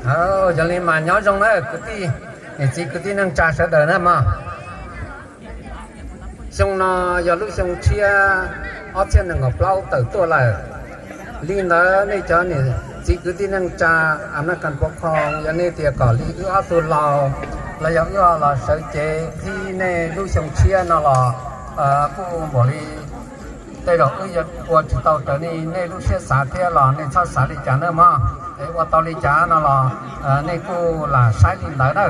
Yog li mas nyob zoo na kwv tij, niam txiv kwv tij neej tsa sawv daws na mog. Xyoo no yog lub xyoo tshiab ob txhiab nees nkaum plaub tawm tuaj lawm. Li ntawd nej cov niam txiv kwv tij neej tsa American Pov Khoom, yog nej tias kom li wb ob tug laus los yog wb los sawv cev qhib nej lub xyoo tshiab no los kuj npaum li tej zaum wb yuav ua tsis tau raws li nej lub siab xav thiab los nej txhob xav li cas na mog. Es ua tau li cas no los nej kuj lam saib li ntawd na.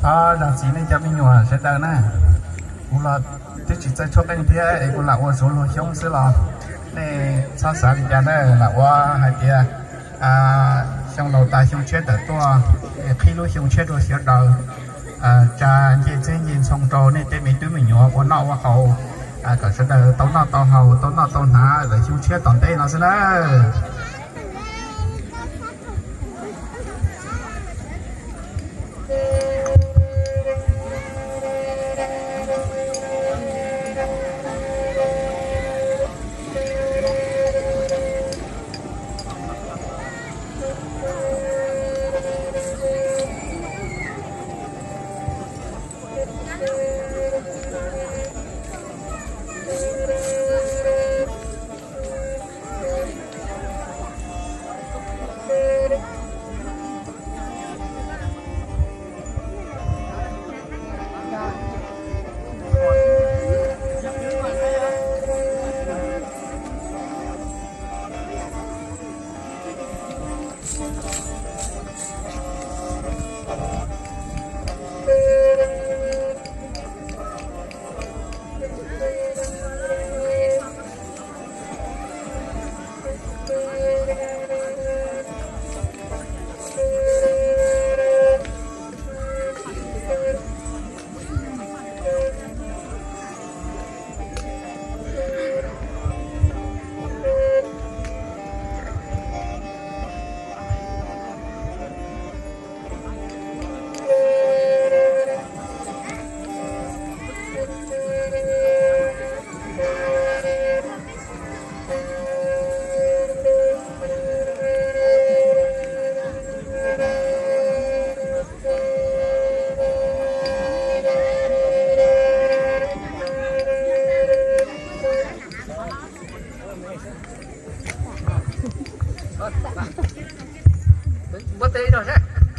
Thov zam txim nej cov me nyuam sawv daws na. Kuv los twb tsis txawj tshuab qeej thiab es kuv lam ua suav luag xyoob xwb los nej txhob xav li cas na. Lam ua hais tias xyoo laus tas xyoo tshiab tawm tuaj, qhib lub xyoo tshiab rau sawv daws, tsa ncej txhiab ncej ntxhoo rau nej tej me tub me nyuam ua noj ua haus, kom sawv daws tau noj tau haus tau noj tau hnav lawm xyoo tshiab tom ntej no xwb nawb.